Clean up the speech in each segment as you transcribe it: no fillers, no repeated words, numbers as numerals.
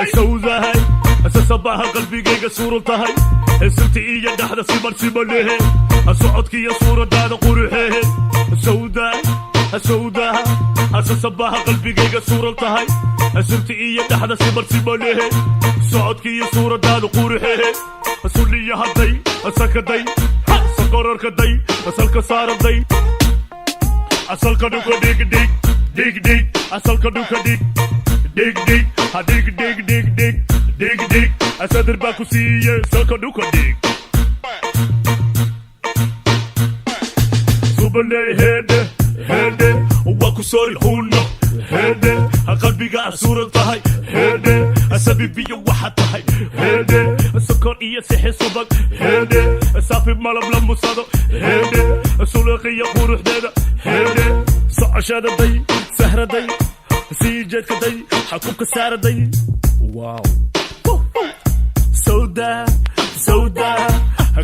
Sawdahay sasabaha qalbigayga suuran tahay, sinta iyo dhaxda siman simalehe, socodkiiyo suuradaada quruxehe. Sawdahay, sawdaha, sasabaha qalbigayga suuran tahay, sinta iyo dhaxda siman simalehe, socodkiiyo suuradaada quruxehe. Sulliya hadday sakaday, sakorarkaday, salka saaraday, asalka dhuka dhig dhig dhig dhig, asalka dhuka dhig dhig dhig, ha dhig dhig dhig dhig dhig dhig, asadir baa ku siiye, salka dhuka dhig. Subaney heedhe heedhe, waa ku soori huno heedhe, qalbiga suuran tahay heedhe, sabibiyo waxa tahay heedhe, sokor iyo sixi subag heedhe, saafi malab la musado heedhe, suleeqiyo quruxdeeda heedhe, socoshada day, sahraday, sii jeedkaday, xakubka saaraday. Wow, sawda sawda,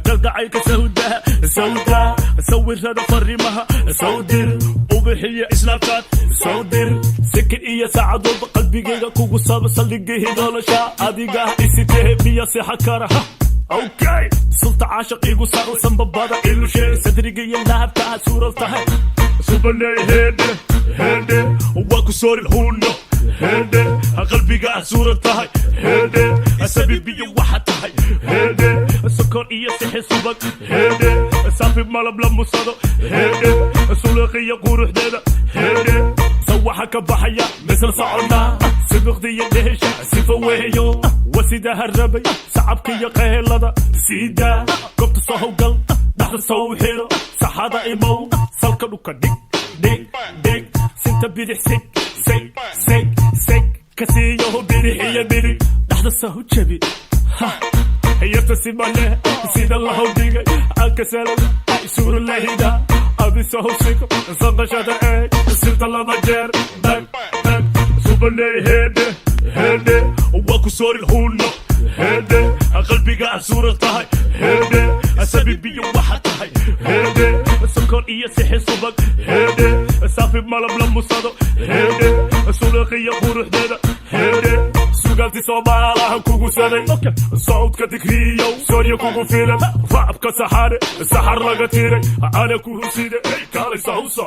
kalgacaylka sawda sawda, sawirada fariimaha sawdir, ubixiyo Snapchat sawdir, sikin iyo saacadoodba qalbigayga kugu saba, saldhigihii nolosha adiga isitee miya seexa kara? Okay, sulta caashaq igu saro, sanbabada ilushe, sadriga iyo laabtaa suural tahay. Subaney heedhe heedhe, waa ku soorin huno heedhe, qalbiga suuran tahay heedhe, sabibiyo waxa tahay heedhe, sokor iyo sixi subag heedhe, saafi malab la musado heedhe, suleeqiyo quruxdeeda heedhe, sawaxa ka baxaya misla soconnaa, sibiqdiyo dheesha sifa weeyo, wasida harabay sacabka iyo qeelada siidaa, goobta soo howgal, dhaxda soo xiro, saxada imow, salka dhuka dhig dhig dhig, sinta bidix sig sig sig sig kasiiyaho, bidix iyo midig dhaxda soo jabi, yarta simale sida lahow dhigay akasalada suuralahida adisa howsigo sanqashada eeg, silta laba jeer dag dag. Subaney heedhe heedhe, waa ku soorin huno heedhe, qalbiga suuran tahay heedhe, sabibiyo waxa tahay heedhe, sokor iyo sixi subag heedhe, saafi malab la musado heedhe, suleeqiyo quruxdeeda heedhe, sugaanti Soomaalaha kugu saday, socodka digriyow soorya kugu filan, racabka saxaare saxar laga tiray ana ku huside, kaalay sawso.